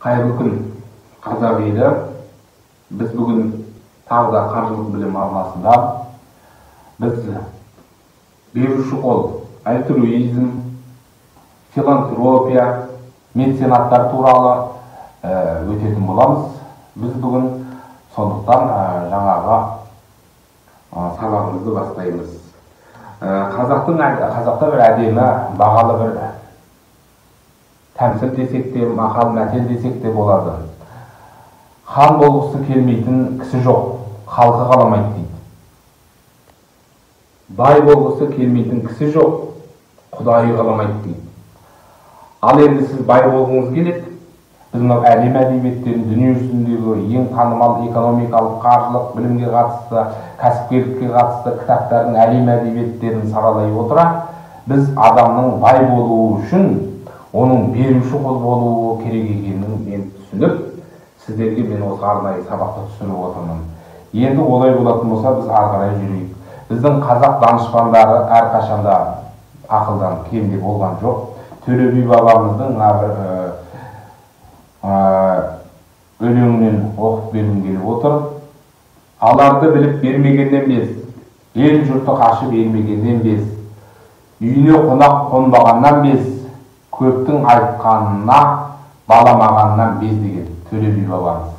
Қайырлы күн, қазақ елі. Біз бүгін тағы да қаржылық білім арнасында біз беруші қол, альтруизм, филантропия, меценаттар туралы өтетін боламыз. Біз бүгін сондықтан жаңағы сабағымызды бастаймыз. Қазақта бір әдемі, бағалы бір тәмсіл десек те, мақал мәтел десек те болады. Хан болғысы келмейтін кісі жоқ, халқы қаламайды дейді. Бай болғысы келмейтін кісі жоқ, Құдайы қаламайды дейді. Ал енді сіз бай болғыңыз келеді. Біз мынау әлем әдебиеттерін, дүние жүзіндегі ең танымал экономикалық, қаржылық білімге қатысты, кәсіпкерлікке қатысты кітаптардың әлем әдебиеттерін саралай отыра, біз адамның бай болуы үшін оның беруші қол болуы керек екенін мен түсініп, сіздерге мен осы арнайы сабақты түсіріп отырмын. Енді олай болатын болса, біз ары қарай жүрейік. Біздің қазақ данышпандары әрқашанда ақылдан кемде болған жоқ. Төле би бабамыздың мына бір өлеңінен оқып бергім келіп отыр. Аларды біліп бермегеннен без, ел жұрты қашып ермегеннен без, үйіне қонақ қонбағаннан без, көптің айтқанына баламағаннан без деген Төле би бабамыз.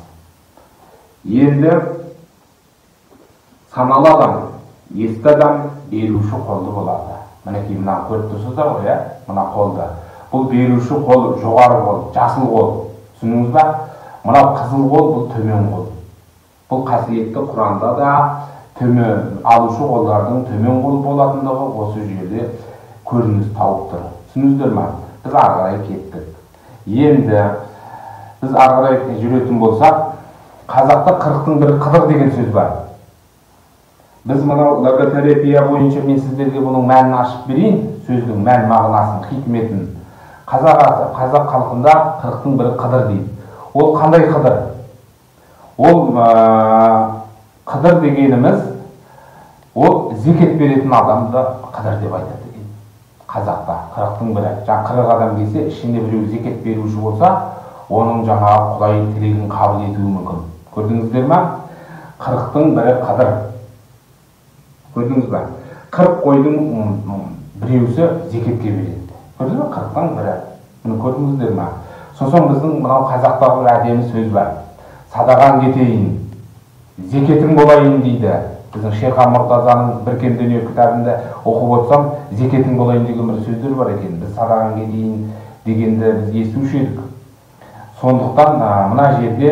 Енді саналы адам, есті адам беруші қолды болады. Мінекей мынаны көріп тұрсыздар ғой, иә? Мына қолды. Бұл беруші қол, жоғары қол, жасыл қол. Түсіндіңіз ба? Мынау қызыл қол, бұл төмен қол. Бұл қасиетті Құранда да төмен алушы қолдардың төмен қол болатындығы осы жерде көрініс тауып тұр. Түсіндіңіздер ме? Біз ары қарай кеттік. Енді біз ары қарай жүретін болсақ, қазақта 40-тың бірі қыдыр деген сөз бар. Біз мынау логотерапия бойынша мен сіздерге бұның мәнін ашып берейін, сөздің мән мағынасын, хикметін. Қазақ халқында 40-тың бірі қыдыр дейді. Ол қандай қыдыр? Ол қыдыр дегеніміз, ол зекет беретін адамды қыдыр деп айтады екен. Қазақта 40-тың бірі, жаңа 40 адам келсе, ішінде біреу зекет беруші болса, оның жаңағы Құдай тілегін қабыл етуі мүмкін. Көрдіңіздер ме? 40-тың бірі қыдыр. Көрдіңіз бе? 40 қойдың біреусі зекетке береді. Көрдіңіз бе? 40-тың бірі. Мұны көрдіңіздер ме? Сосын біздің мынау қазақтағы бір әдемі сөз бар. Садағаң кетейін, зекетің болайын дейді. Біздің Шерхан Мұртазаның бір кем дүние кітабында оқып отырсам, зекетің болайын деген бір сөздер бар екен. Біз садағаң кетейін дегенді біз естуші едік. Сондықтан мына жерде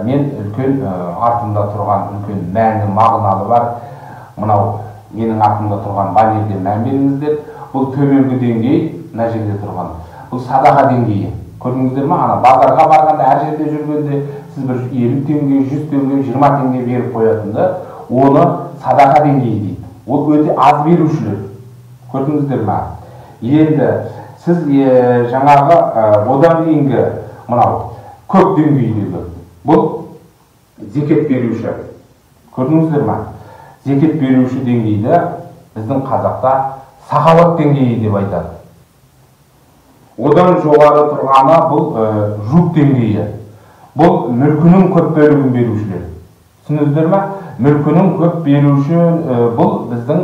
мен үлкен артымда тұрған үлкен мәні мағыналы бар. Мынау менің артымда тұрған баннерге мән беріңіздер. Бұл төменгі деңгей, мына жерде тұрған. Бұл садаға деңгейі. Көрдіңіздер ме? Ана базарға барғанда, әр жерде жүргенде сіз бір 50 теңге, 100 теңге, 20 теңге беріп қоятынды, оны садақа деңгейі дейді. Ол өте аз берушілер. Көрдіңіздер ме? Енді сіз жаңағы одан кейінгі мынау көк деңгейдегі бұл зекет беруші. Көрдіңіздер ме? Зекет беруші деңгейді біздің қазақта сахауат деңгейі деп айтады. Одан жоғары тұрғаны бұл жұп деңгейі. Бұл мүлкінің көп бөлігін берушілер. Түсіндіңіздер ме? Мүлкінің көп беруші бұл біздің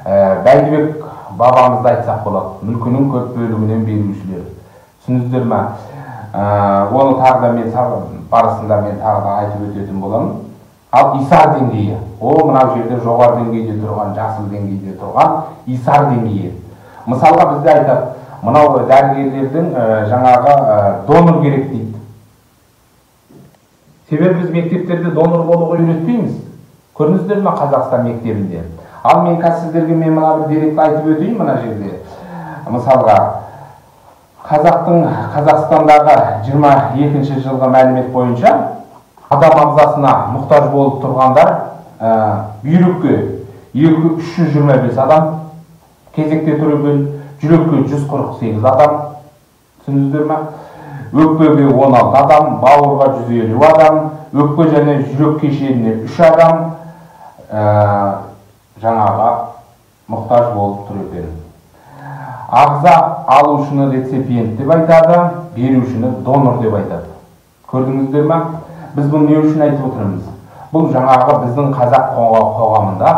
Бәйдібек бабамызды айтсақ болады. Мүлкінің көп бөлігінен берушілер. Түсіндіңіздер ме? Оны тағы да мен барысында мен тағы да айтып өтетін боламын. Ал исар деңгейі. О, мынау жерде жоғары деңгейде тұрған, жасыл деңгейде тұрған исар деңгейі. Мысалға бізде айтады, мынау дәрігерлердің жаңағы донор керек дейді. Себебі біз мектептерде донор болуға үйретпейміз. Көрдіңіздер ме Қазақстан мектебінде? Ал мен қазір сіздерге мен мына бір деректі айтып өтейін мына жерде. Мысалға, Қазақстандағы 22 жылғы мәлімет бойынша адам ағзасына мұқтаж болып тұрғандар бүйрекке 325 адам кезекте тұр екен, жүрекке 148 адам, түсіндіңіздер ме? Өкпеге 16 адам, бауырға 150 адам, өкпе және жүрек кешеніне 3 адам жаңағы мұқтаж болып тұр екен. Ағза алушыны реципиент деп айтады, берушіні донор деп айтады. Көрдіңіздер ме? Біз бұны не үшін айтып отырмыз? Бұл жаңағы біздің қазақ қоғамында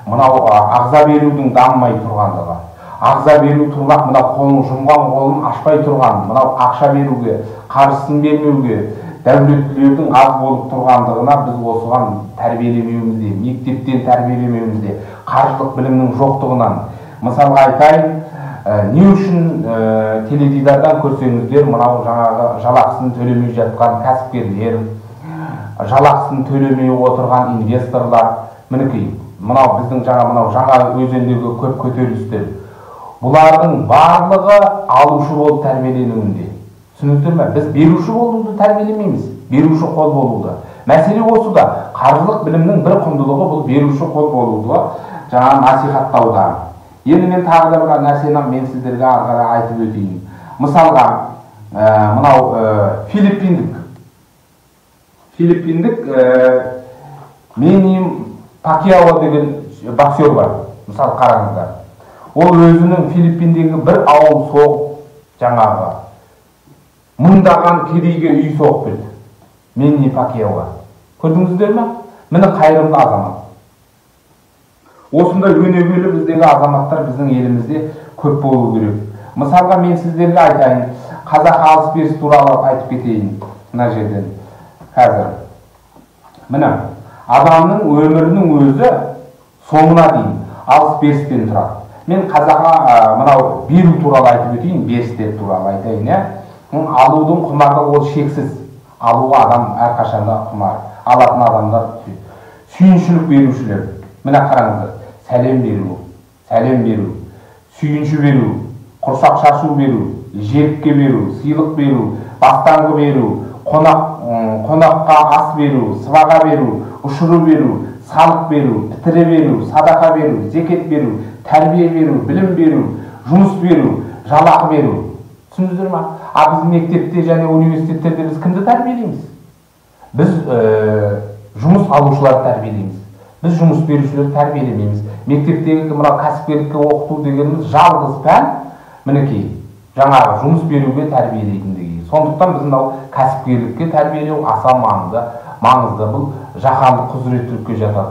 мынау ағза берудің дамымай тұрғандығы. Ағза беру тұрмақ, мынау қолын жұмған қолын ашпай тұрған, мынау ақша беруге, қаржысын бермеуге, дәулеттілердің аз болып тұрғандығына біз осыған тәрбиелемеуімізде, мектептен тәрбиелемеуімізде, қаржылық білімнің жоқтығынан. Мысалға айтайын, не үшін теледидардан көрсеңіздер, мынау жаңағы жалақысын төлемей жатқан кәсіпкерлер, жалақысын төлемей отырған инвесторлар, мінекей, мынау біздің жаңа мынау жаңа өзендегі көп көтерілістер. Бұлардың барлығы алушы болып тәрбиеленуінде. Түсініктер ме? Біз беруші болуды тәрбиелемейміз, беруші қол болуды. Мәселе осыда. Қаржылық білімнің бір құндылығы бұл беруші қол болуды жаңа насихаттауда. Енді мен тағы да бір нәрсені мен сіздерге ары қарай айтып өтейін. Мысалға, мынау филиппиндік Мэнни Пакьяо деген боксер бар. Мысалы қараңыздар. Ол өзінің Филиппиндегі бір ауыл соғып, жаңағы мыңдаған кедейге үй соғып берді. Мэнни Пакьяоға. Көрдіңіздер ме? Міне қайырымды азамат. Осындай өнегелі біздегі азаматтар біздің елімізде көп болу керек. Мысалға мен сіздерге айтайын, қазақ алыс беріс туралы айтып кетейін мына жерден қазір. Міне, адамның өмірінің өзі соңына дейін алыс берістен тұрады. Мен қазаққа мынау беру туралы айтып өтейін, берістер туралы айтайын, иә. Алудың құмарлығы ол шексіз. Алуға адам әрқашанда құмар. Алатын адамдар сүйіншілік берушілер. Міне қараңыздар, сәлем беру, сәлем беру, сүйінші беру, құрсақ шашу беру, желікке беру, сыйлық беру, бастаңғы беру, қонаққа ас беру, сыбаға беру, ұшыру беру, салық беру, пітірі беру, садақа беру, зекет беру, тәрбие беру, білім беру, жұмыс беру, жалақы беру. Түсіндіңіздер ме? А біз мектепте және университеттерде біз кімді тәрбиелейміз? Біз жұмыс алушыларды тәрбиелейміз. Біз жұмыс берушілерді тәрбиелемейміз. Мектептегі мынау кәсіпкерлікке оқыту дегеніміз жалғыз пән, мінекей, жаңағы жұмыс беруге тәрбиелейтін деген. Сондықтан біз мынау кәсіпкерлікке тәрбиелеу аса маңызды, бұл жаһандық құзыреттілікке жатады.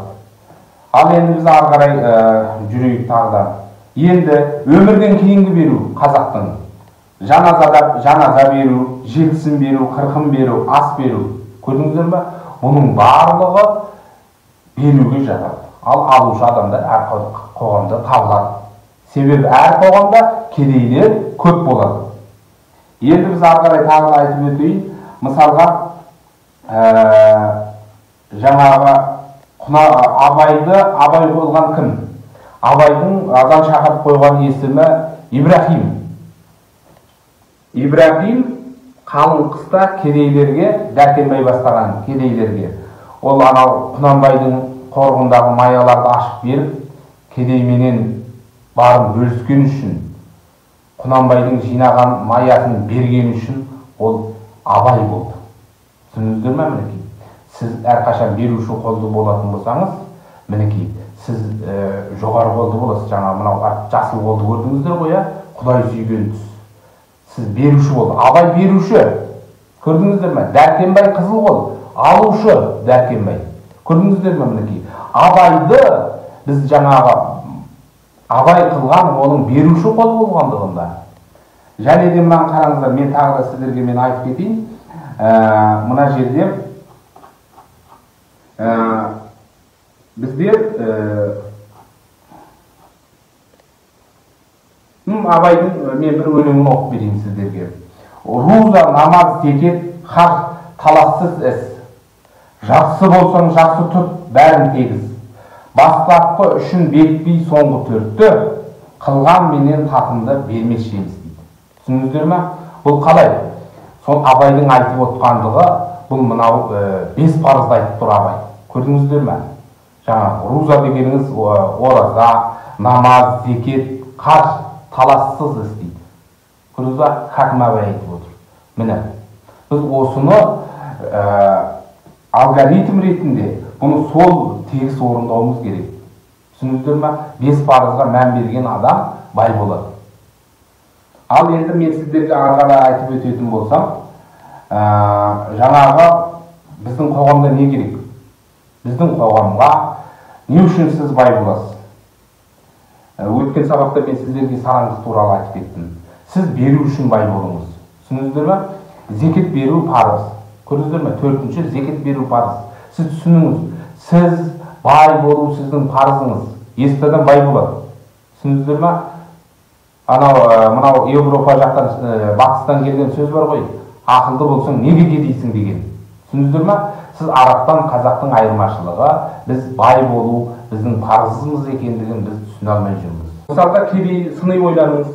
Ал енді біз ары қарай жүрейік тағы да. Енді өмірден кейінгі беру қазақтың. Жаназа беру, жетісін беру, қырқын беру, ас беру. Көрдіңіздер ме? Бұның барлығы беруге жатады. Ал алушы адамдар әр қоғамда табылады. Себебі әр қоғамда кедейлер көп болады. Енді біз ары қарай тағы да айтып өтейін. Мысалға, жаңағы Абайды Абай қойған кім? Абайдың азан шақырып қойған есімі Ибрахим. Ибрахим қалың қыста кедейлерге, Дәркембай бастаған кедейлерге, ол анау Құнанбайдың қорығындағы маяларды ашып беріп, кедейменен барын бөліскен үшін, Құнанбайдың жинаған маясын берген үшін ол Абай болды. Түсіндіңіздер ме, мінекей? Сіз әрқашан беруші қолды болатын болсаңыз, мінекей, сіз жоғары қолды боласыз. Жаңа мынау жасыл қолды көрдіңіздер ғой, иә? Құдай сүйген түс. Сіз беруші болды. Абай беруші. Көрдіңіздер ме? Дәркембай қызыл қол, алушы Дәркембай. Көрдіңіздер ме, мінекей? Абайды біз жаңағы Абай қылған оның беруші қол болғандығында. Және де мынаны қараңыздар, мен тағы да сіздерге мен айтып кетейін. Мына жерде бізде Абайдың мен бір өлеңін оқып берейін сіздерге. Руза, намаз, зекет, хақ, талассыз іс. Жақсы болсаң жақсы тұт, бәрін тегіз. Бастапқы үшін бекпей соңғы төртті, қылған менен татымды бермес жеміс дейді. Түсіндіңіздер ме? Бұл қалай? Сол Абайдың айтып отқандығы, бұл мынау 5 парызды айтып тұр Абай. Көрдіңіздер ме? Жаңа руза дегеніңіз ораза, намаз, зекет, қаж, талассыз іс дейді. Көрдіңіз ба? Хакім Абай айтып отыр. Міне, біз осыны алгоритм ретінде бұны сол тегіс орындауымыз керек. Түсіндіңіздер ме? 5 парызға мән берген адам бай болады. Ал енді мен сіздерге ары қарай айтып өтетін болсам, Жаңағы біздің қоғамда не керек? Біздің қоғамға не үшін сіз бай боласыз? Өткен сабақта мен сіздерге сараңдық туралы айтып кеттім. Сіз беру үшін бай болыңыз. Түсіндіңіздер ме? Зекет беру парыз. Көрдіңіздер ме? Төртінші, зекет беру парыз. Сіз түсініңіз. Сіз бай болу сіздің парызыңыз. Есті адам бай болады. Түсіндіңіздер ме? Анау мынау Европа жақтан, батыстан келген сөз бар ғой. Ақылды болсаң неге кедейсің деген. Түсіндіңіздер ме? Сіз арабтан қазақтың айырмашылығы, біз бай болу біздің парызымыз екендігін біз түсіне алмай жүрміз. Мысалға кедей, сыни ойланыңыз.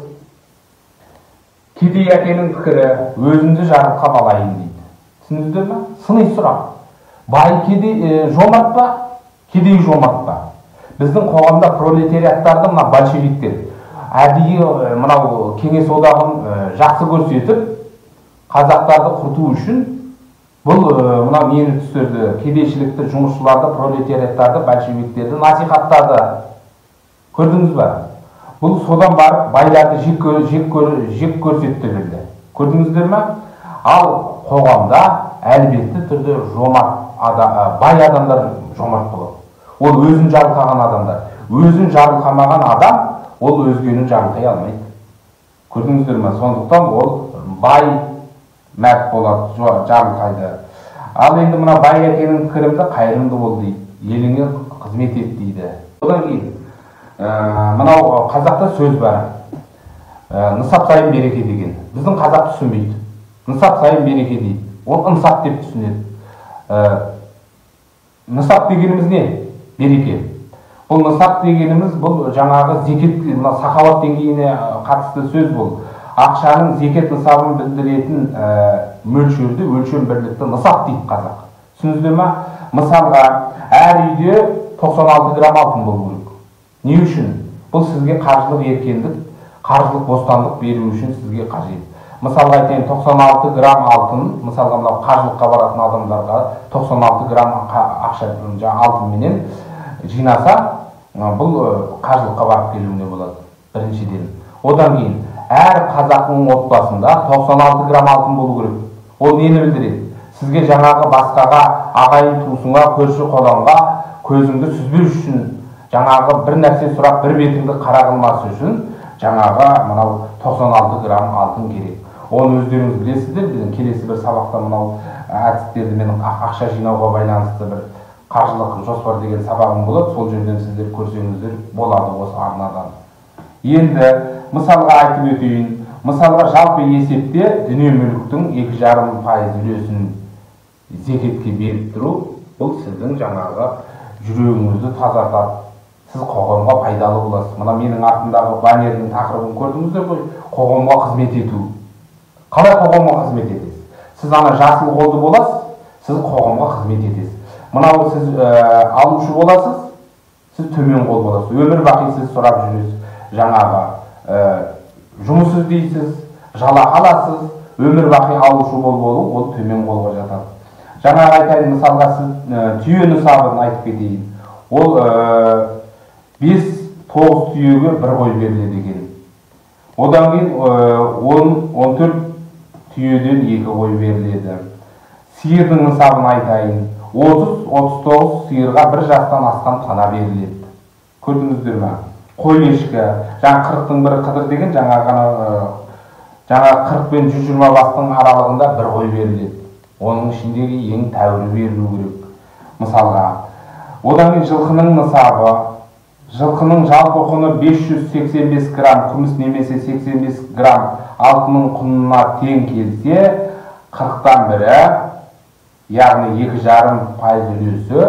Кедей әкенің пікірі, өзімді жарылқап алайын дейді. Түсіндіңіздер ме? Сыни сұрақ. Бай кедей жомарт па? Кедей жомарт па? Біздің қоғамда пролетариаттарды мына большевиктер әдейі мынау Кеңес одағын жақсы көрсетіп, қазақтарды құрту үшін бұл мына нені түсірді, кедейшілікті, жұмысшыларды, пролетариаттарды, большевиктерді насихаттады. Көрдіңіз ба? Бұл содан барып байларды жек көрсетті білді. Көрдіңіздер ме? Ал қоғамда әлбетті түрде жомарт бай адамдар жомарт болады. Ол өзін жарылқаған адамдар. Өзін жарылқамаған адам, ол өзгені жарылқай алмайды. Көрдіңіздер ме? Сондықтан ол бай мәрт болады, жарылқайды. Ал енді мына бай әкенің пікірімді қайырымды бол дейді, еліңе қызмет ет дейді. Одан кейін мынау қазақта сөз бар, нысап сайын береке деген. Біздің қазақ түсінбейді. Нысап сайын береке дейді. Ол ынсап деп түсінеді. Нысап дегеніміз не? Береке. Бұл нысап дегеніміз бұл жаңағы зекет, мына сахауат деңгейіне қатысты сөз бұл. Ақшаның зекет нысабын білдіретін мөлшерді, өлшем бірлікті нысап дейді қазақ. Түсіндіңіздер ме? Мысалға, әр үйде 96 грамм алтын болу керек. Не үшін? Бұл сізге қаржылық еркіндік, қаржылық бостандық беру үшін сізге қажет. Мысалға айтайын, 96 грамм алтын, мысалға мынау қаржылыққа баратын адамдарға 96 грамм ақша алтынменен жинаса, бұл қаржылыққа барып келуіне болады, біріншіден. Одан кейін әр қазақтың отбасында 96 грамм алтын болу керек. Ол нені білдіреді? Сізге жаңағы басқаға, ағайын туысыңа, көрші қолаңға көзіңді сүзбеу үшін, жаңағы бір нәрсе сұрап бір бетіңді қара қылмас үшін жаңағы мынау 96 грамм алтын керек. Оны өздеріңіз білесіздер. Біздің келесі бір сабақта мынау әдістерді мен ақша жинауға байланысты бір қаржылық жоспар деген сабағым болады. Сол жерден сіздер көрсеңіздер болады осы арнадан. Енді мысалға айтып өтейін. Мысалға жалпы есепте дүние мүліктің 2,5% үлесін зекетке беріп тұру, бұл сіздің жаңағы жүрегіңізді тазартады. Сіз қоғамға пайдалы боласыз. Мына менің артымдағы баннердің тақырыбын көрдіңіздер ғой, қоғамға қызмет ету. Қалай қоғамға қызмет етесіз? Сіз ана жасыл қолды боласыз, сіз қоғамға қызмет етесіз. Мынау сіз алушы боласыз, сіз төмен қол боласыз. Өмір бақи сіз сұрап жүресіз, жаңағы жұмыс іздейсіз, жалақы аласыз, өмір бақи алушы болу, ол төмен қолға жатады. Жаңағы айтайын, мысалға сіз түйе нысабын айтып кетейін. Ол 5-9 түйеге бір қой беріледі екен. Одан кейін 10-14 түйеден 2 қой беріледі. Сиырдың нысабын айтайын. 30-39 сиырға бір жастан асқан тана беріледі. Көрдіңіздер ме? Қой ешкі, жаңа 40-тың бірі қыдыр деген, жаңа 40 пен 120 бастың аралығында бір қой беріледі. Оның ішіндегі ең тәуірі берілу керек. Мысалға, одан кейін жылқының нысабы. Жылқының жалпы құны 585 грамм күміс немесе 85 грамм алтынның құнына тең келсе, 40-тан бірі, яғни 2,5% үлесі,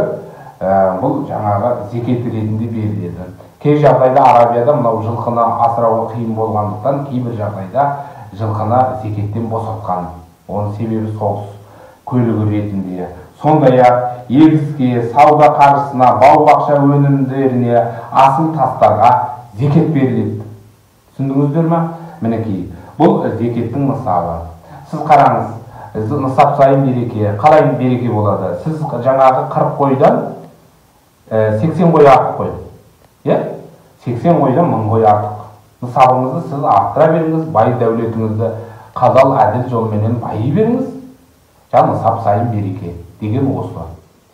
бұл жаңағы зекет ретінде беріледі. Кей жағдайда Арабияда мынау жылқыны асырауға қиын болғандықтан кейбір жағдайда жылқыны зекеттен босатқан. Оның себебі соғыс көлігі ретінде. Сондай-ақ егіске, сауда қаржысына, бау-бақша өнімдеріне, асыл тастарға зекет беріледі. Түсіндіңіздер ме? Мінекей, бұл зекеттің нысабы. Сіз қараңыз, нысап сайын береке. Қалай береке болады? Сіз жаңағы 40 қойдан 80 қой артық қой. 80 қойдан 1000 қой артық. Нысабыңызды сіз арттыра беріңіз, бай дәулетіңізді қазал әділ жолменен байи беріңіз. Жаңа нысап сайын береке деген осы.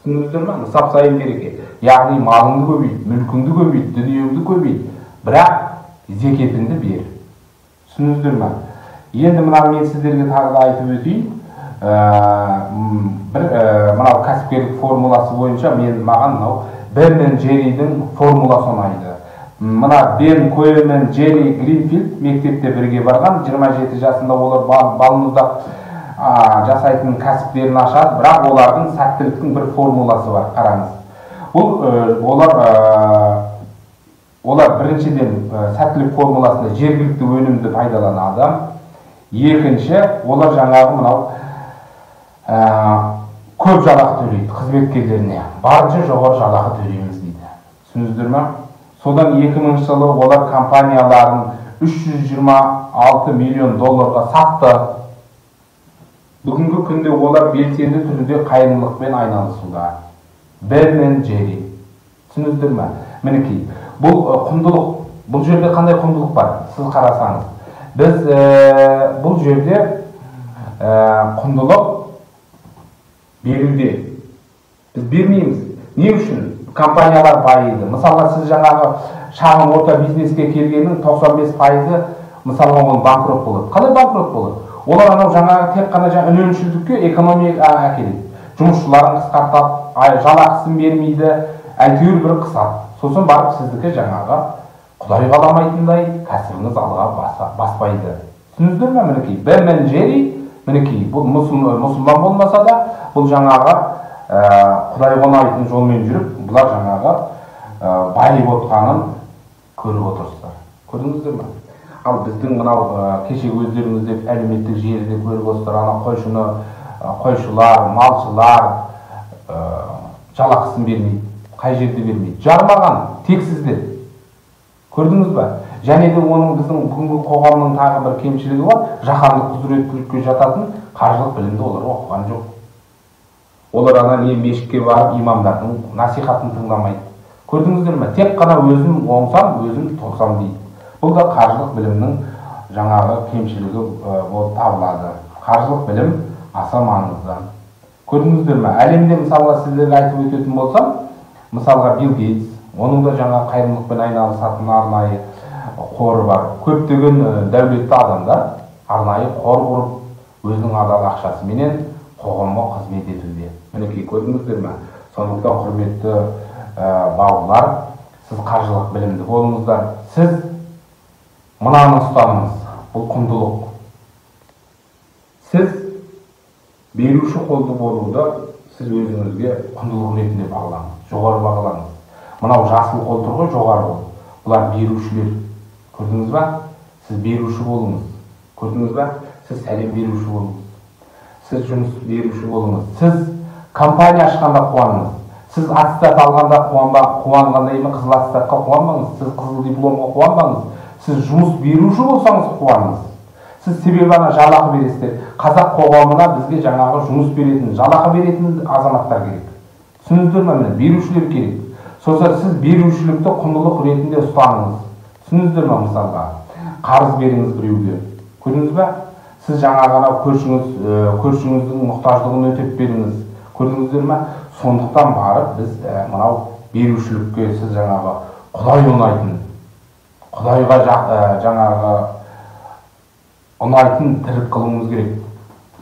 Түсіндіңіздер ме? Нысап сайын береке. Яғни малыңды көбейт, мүлкіңді көбейт, дүниеңді көбейт, бірақ зекетіңді бер. Түсіндіңіздер ме? Енді мына мен сіздерге тағы да айтып өтейін. Бір мынау кәсіпкерлік формуласы бойынша мен маған мынау Бен мен Джерридің формуласы ұнайды. Мына Бен Коэн мен Джерри Гринфилд мектепте бірге барған, 27 жасында олар балмұздақ жасайтын кәсіптерін ашады, бірақ олардың сәттіліктің бір формуласы бар, қараңыз. Бұл олар біріншіден сәттілік формуласында жергілікті өнімді пайдаланады. Екінші, олар жаңағы мынау көп жалақы төлейді қызметкерлеріне. Барынша жоғары жалақы төлейміз дейді. Түсіндіңіздер ме? Содан 2000 жылы олар компанияларын 326 миллион долларға сатты. Бүгінгі күнде олар белсенді түрде қайырымдылықпен айналысуда. Бен мен Джерри. Түсіндіңіздер ме? Мінекей, бұл құндылық. Бұл жерде қандай құндылық бар? Сіз қарасаңыз. Біз бұл жерде құндылық беруде. Біз бермейміз. Не үшін? Компаниялар байиды. Мысалға, сіз жаңағы шағын орта бизнеске келгеннің 95%-ы мысалға ол банкрот болады. Қалай банкрот болады? Олар анау жаңағы тек қана үнемшілдікке экономика әкеледі. Жұмысшыларын қысқартады, жалақысын бермейді, әйтеуір бір қысады. Сосын барып сіздікі жаңағы Құдай қаламайтындай кәсібіңіз алға баспайды. Түсіндіңіздер ме? Мінекей, Бен мен Джерри, мінекей, бұл мұсылман болмаса да, бұл жаңағы Құдайға ұнайтын жолмен жүріп, бұлар жаңағы байып отқанын көріп отырсыздар. Көрдіңіздер ме? Ал біздің мынау кеше өздеріңіз деп әлеуметтік желіде көріп отырсыздар, ана қойшыны, қойшылар, малшылар жалақысын бермейді, қай жерде бермейді. Жармаған тексіздер. Көрдіңіз бе? Және де оның біздің бүгінгі қоғамның тағы бір кемшілігі бар, жаһандық құзыреттілікке жататын қаржылық білімді олар оқыған жоқ. Олар ана не мешітке барып имамдардың насихатын тыңдамайды. Көрдіңіздер ме? Тек қана өзім оңсам, өзім тоқсам дейді. Бұл да қаржылық білімнің жаңағы кемшілігі болып табылады. Қаржылық білім аса маңызды. Көрдіңіздер ме? Әлемде мысалға сіздерге айтып өтетін болсам, мысалға Билл Гейтс, оның да жаңа қайырымдылықпен айналысатын арнайы қоры бар. Көптеген дәулетті адамдар арнайы қор құрып, өзінің адал ақшасыменен қоғамға қызмет етуде. Мінекей, көрдіңіздер ме? Сондықтан құрметті бауырлар, сіз қаржылық білімді болыңыздар. Сіз мынаны ұстаныңыз, бұл құндылық. Сіз беруші қолды болуды сіз өзіңізге құндылық ретінде бағалаңыз, жоғары бағалаңыз. Мынау жасыл қол тұр ғой, жоғары қол. Бұлар берушілер. Көрдіңіз ба? Сіз беруші болыңыз. Көрдіңіз ба? Сіз сәлем беруші болыңыз. Сіз жұмыс беруші болыңыз. Сіз компания ашқанда қуаныңыз. Сіз аттестат алғанда қуанғанда емес, қызыл аттестатқа қуанбаңыз. Сіз қызыл дипломға қуанбаңыз. Сіз жұмыс беруші болсаңыз қуаныңыз. Сіз себебі ана жалақы бересіздер. Қазақ қоғамына бізге жаңағы жұмыс беретін, жалақы беретін азаматтар керек. Түсіндіңіздер ме? Міне, берушілер керек. Сосын сіз берушілікті құндылық ретінде ұстаныңыз. Түсіндіңіздер ме? Мысалға, қарыз беріңіз біреуге. Көрдіңіз бе? Сіз жаңағы анау көршіңіздің мұқтаждығын өтеп беріңіз. Көрдіңіздер ме? Сондықтан барып біз мынау берушілікке сіз жаңағы Құдай ұнайтын, Құдайға жаңағы ұнайтын тірлік қылуымыз керек.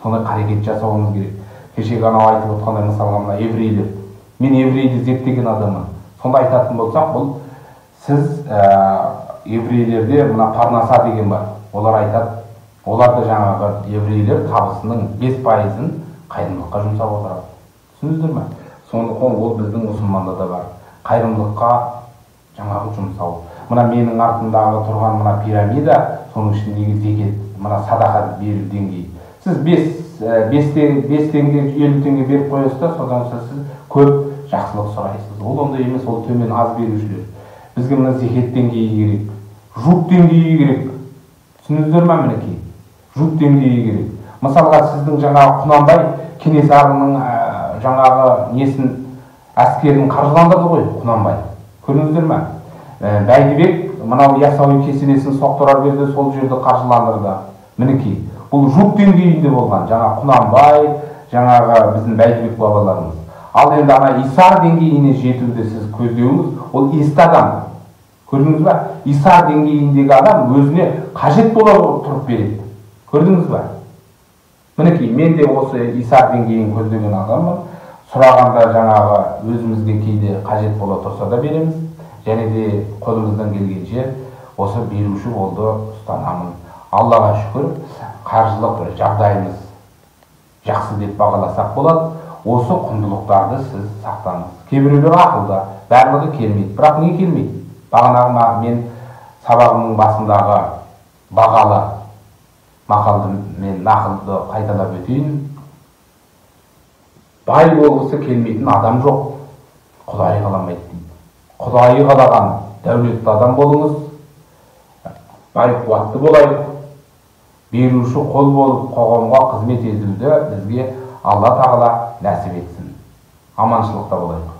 Сондай қарекет жасауымыз керек. Кешегі анау айтып отқандай мысалға мына еврейлер. Мен еврейді зерттеген адаммын. Сонда айтатын болсақ, бұл сіз еврейлерде мына парнаса деген бар. Олар айтады, олар да жаңағы еврейлер табысының 5%-ын қайырымдылыққа жұмсап отырады. Түсіндіңіздер ме? Сондықтан ол біздің мұсылманда да бар. Қайырымдылыққа жаңағы жұмсау. Мына менің артымдағы тұрған мына пирамида, соның ішіндегі зекет, мына садақа беру деңгейі. Сіз 5 теңге, 50 теңге беріп қоясыз да, содан соң сіз көп жақсылық сұрайсыз. Ол ондай емес, ол төмен аз берушілер. Бізге мына зекет деңгейі керек, жұп деңгейі керек. Түсіндіңіздер ме? Мінекей, жұп деңгейі керек. Мысалға, сіздің жаңағы Құнанбай Кенесарының жаңағы несін, әскерін қаржыландырды ғой Құнанбай. Көрдіңіздер ме? Бәйдібек мынау Яссауи кесенесін соқтырар кезде сол жерді қаржыландырды. Мінекей, бұл жұп деңгейінде болған. Жаңа Құнанбай, жаңағы біздің Бәйдібек бабаларымыз. Ал енді ана исар деңгейіне жетуді сіз көздеуіңіз, ол есті адам. Көрдіңіз ба? Исар деңгейіндегі адам өзіне қажет бола тұрып береді. Көрдіңіз ба? Мінекей, мен де осы исар деңгейін көздеген адаммын. Сұрағанда жаңағы өзімізге кейде қажет бола тұрса да береміз. Және де қолымыздан келгенше осы беруші қолды ұстанамын. Аллаға шүкір, қаржылық бір жағдайымыз жақсы деп бағаласақ болады. Осы құндылықтарды сіз сақтаңыз. Кейбіреулер ақылды, барлығы келмейді. Бірақ не келмейді? Бағанағы мен сабағымның басындағы бағалы мақалды мен нақылды қайталап өтейін. Бай болғысы келмейтін адам жоқ, Құдай қаламайды дейді. Құдайы қалаған дәулетті адам болыңыз, бай қуатты болайық, беруші қол болып қоғамға қызмет етуді бізге Алла Тағала нәсіп етсін. Аманшылықта болайық.